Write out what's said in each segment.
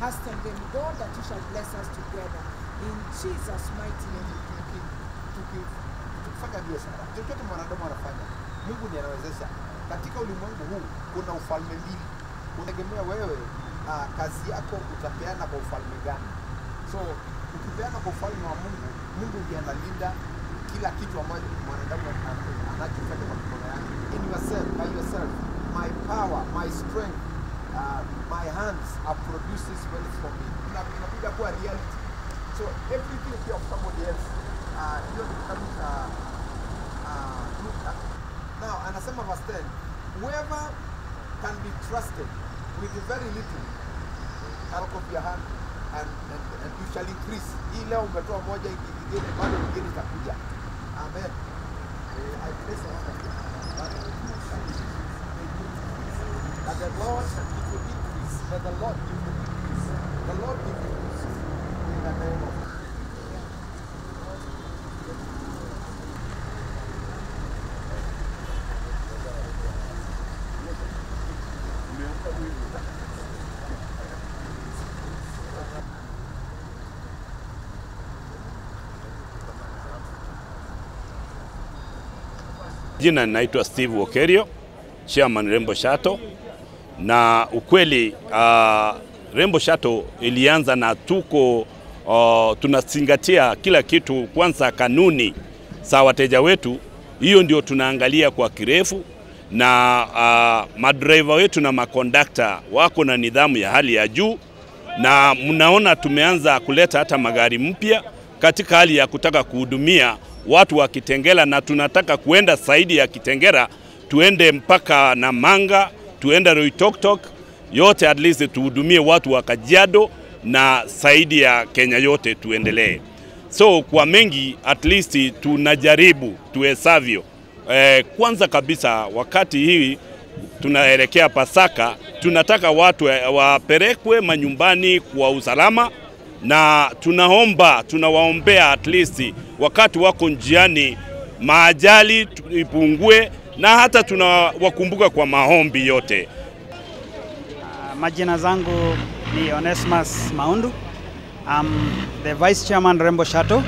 Hasten them, God, that you shall bless us together. In Jesus' mighty name. Tukifanya biashara, chochote mwanadamu anafanya, Mungu ndiye anawezesha. Katika ulimwengu huu kuna ufalme mbili. Unategemea wewe kazi yako utapeana kwa ufalme gani. So ukipeana kwa ufalme wa Mungu, Mungu ndiye analinda kila kitu ambacho mwanadamu anachofanya kwa mikono yake. In yourself, by yourself, my power, my strength, my hands are produces wealth for me. Inakuja kuwa reality. So everything of somebody else. Hiyo ni kitabu cha Luka. Now anasema verse 10, whoever can be trusted with very little, out of your hand, and you shall increase. Hii leo umetoa moja, ingine bado nyingine itakuja. Amen. I place a hand that the Lord give you increase. That the Lord give you increase. The Lord give you increase. In the name of Jina naitwa Steve Okerio, Chairman Rembo Shuttle. Na ukweli Rembo Shuttle ilianza na tuko tunazingatia kila kitu, kwanza kanuni za wateja wetu, hiyo ndio tunaangalia kwa kirefu, na madriver wetu na makondakta wako na nidhamu ya hali ya juu, na mnaona tumeanza kuleta hata magari mpya katika hali ya kutaka kuhudumia watu wa Kitengela, na tunataka kuenda zaidi ya Kitengela, tuende mpaka Namanga, tuende Loitoktok, yote at least tuhudumie watu wa Kajiado na zaidi ya Kenya yote tuendelee. So kwa mengi at least tunajaribu tuwezavyo. Kwanza kabisa wakati hii tunaelekea Pasaka, tunataka watu wapelekwe manyumbani kwa usalama, na tunaomba, tunawaombea at least wakati wako njiani maajali ipungue, na hata tunawakumbuka kwa maombi yote. Majina zangu ni Onesmus Maundu. I'm the Vice Chairman Rembo Shuttle.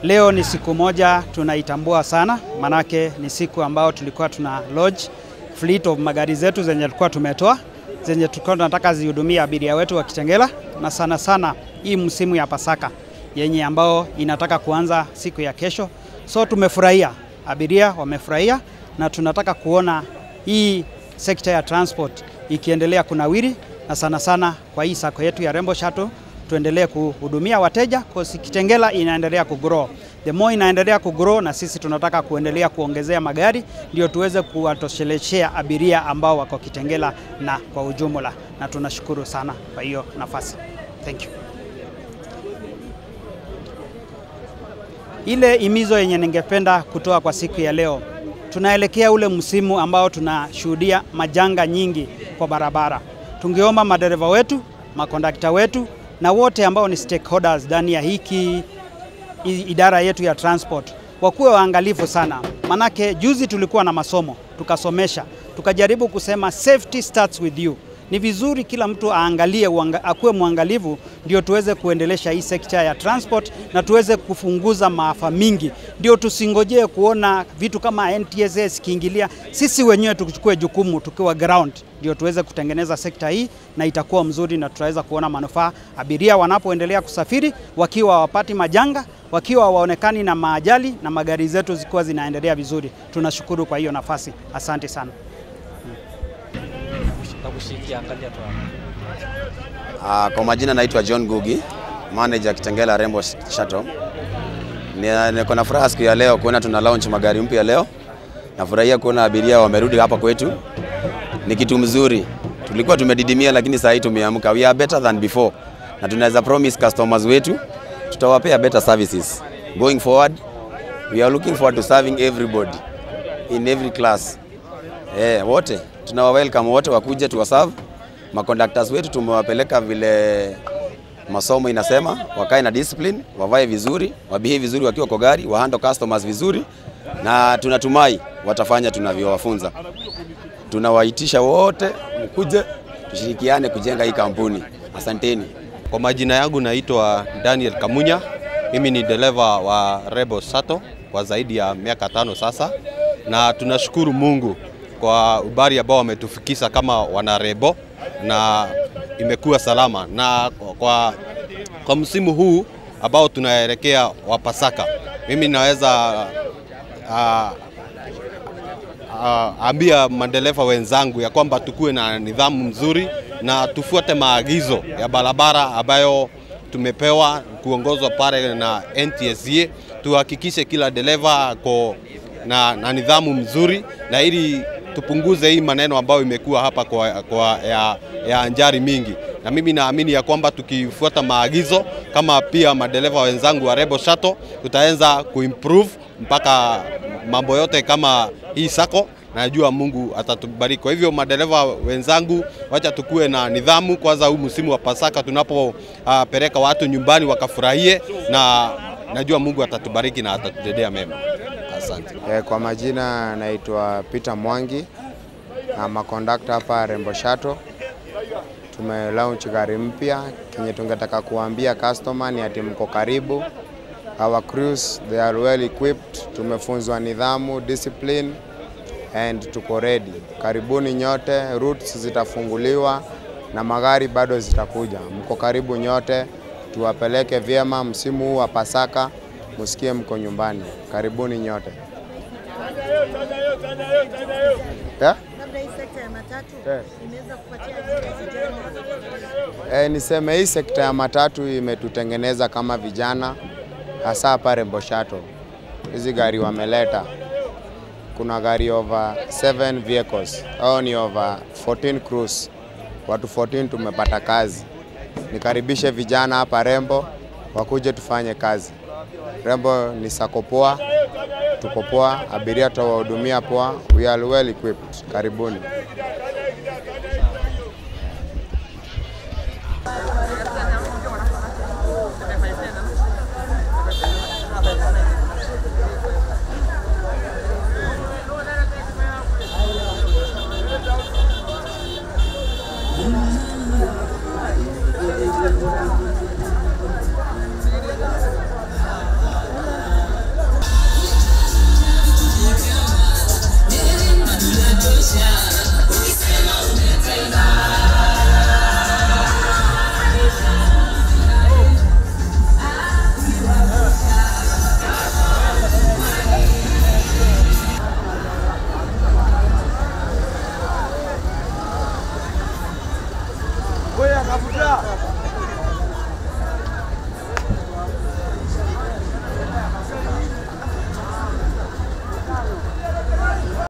Leo ni siku moja tunaitambua sana, manake ni siku ambao tulikuwa tuna lodge fleet of magari zetu zenye tulikuwa tumetoa, zenye tulikuwa tunataka zihudumie abiria wetu wa Kitengela, na sana sana hii msimu ya Pasaka yenye ambao inataka kuanza siku ya kesho. So tumefurahia, abiria wamefurahia, na tunataka kuona hii sekta ya transport ikiendelea kunawiri, na sana sana kwa hii sako yetu ya Rembo Shuttle tuendelee kuhudumia wateja kwa Kitengela inaendelea kugrow. The more inaendelea kugrow, na sisi tunataka kuendelea kuongezea magari ndio tuweze kuwatosheleshea abiria ambao wako Kitengela na kwa ujumla, na tunashukuru sana kwa hiyo nafasi. Thank you. Ile imizo yenye ningependa kutoa kwa siku ya leo, tunaelekea ule msimu ambao tunashuhudia majanga nyingi kwa barabara. Tungeomba madereva wetu, makondakta wetu na wote ambao ni stakeholders ndani ya hiki idara yetu ya transport wakuwe waangalifu sana. Manake juzi tulikuwa na masomo, tukasomesha, tukajaribu kusema safety starts with you. Ni vizuri kila mtu aangalie, akuwe mwangalivu ndio tuweze kuendelesha hii sekta ya transport na tuweze kufunguza maafa mingi. Ndio tusingojee kuona vitu kama NTSA kiingilia, sisi wenyewe tuchukue jukumu tukiwa ground ndio tuweze kutengeneza sekta hii, na itakuwa mzuri na tutaweza kuona manufaa abiria wanapoendelea kusafiri wakiwa wapati majanga, wakiwa waonekani na maajali, na magari zetu zikiwa zinaendelea vizuri. Tunashukuru kwa hiyo nafasi. Asante sana. Kwa majina naitwa John Gugi, manager Kitengela Rembo Shuttle. Niko na furaha siku ya leo kuona tuna launch magari mpya leo. Nafurahia kuona abiria wamerudi hapa kwetu. Ni kitu mzuri. Tulikuwa tumedidimia lakini sasa hivi tumeamka. We are better than before. Na tunaweza promise customers wetu tutawapea better services. Going forward, we are looking forward to serving everybody in every class. Wote tunawa welcome wote wakuje tuwaserve. Makondaktas wetu tumewapeleka vile masomo inasema, wakae na discipline, wavae vizuri, wabehave vizuri wakiwa kwa gari, wahandle customers vizuri, na tunatumai watafanya tunavyowafunza. Tunawaitisha wote mkuje tushirikiane kujenga hii kampuni. Asanteni. Kwa majina yangu naitwa Daniel Kamunya. Mimi ni dereva wa Rebo Shuttle kwa zaidi ya miaka 5 sasa, na tunashukuru Mungu kwa ubari ambao wametufikisha kama wana Rebo, na imekuwa salama. Na kwa msimu huu ambao tunaelekea wa Pasaka, mimi naweza ambia madereva wenzangu ya kwamba tukue na nidhamu mzuri na tufuate maagizo ya barabara ambayo tumepewa kuongozwa pale na NTSA. Tuhakikishe kila dereva ako na nidhamu mzuri, na ili tupunguze hii maneno ambayo imekuwa hapa kwa ya ajali mingi. Na mimi naamini ya kwamba tukifuata maagizo kama pia madereva wenzangu wa Rebo Shuttle, tutaanza kuimprove mpaka mambo yote kama hii sako, najua Mungu atatubariki. Kwa hivyo madereva wenzangu, wacha tukue na nidhamu kwanza huu msimu wa Pasaka tunapopeleka watu nyumbani wakafurahie, na najua Mungu atatubariki na atatutendea mema. Asante. Kwa majina naitwa Peter Mwangi, na conductor hapa Rembo Shuttle. Tume launch gari mpya. Kenye tungetaka kuambia customer ni ati mko karibu. Our crews, they are well equipped. Tumefunzwa nidhamu, discipline, and tuko ready. Karibuni nyote, routes zitafunguliwa na magari bado zitakuja. Mko karibu nyote, tuwapeleke vyema msimu huu wa Pasaka, msikie mko nyumbani. Karibuni nyote. Yeah? Niseme hii sekta ya matatu imetutengeneza kama vijana, hasa hapa Rembo Shuttle. Hizi gari wameleta, kuna gari over 7 vehicles, au ni over 14 crews. Watu 14 tumepata kazi. Nikaribishe vijana hapa Rembo wakuje tufanye kazi. Rembo ni sako poa, tuko poa, abiria tutawahudumia poa, we are well equipped. Karibuni.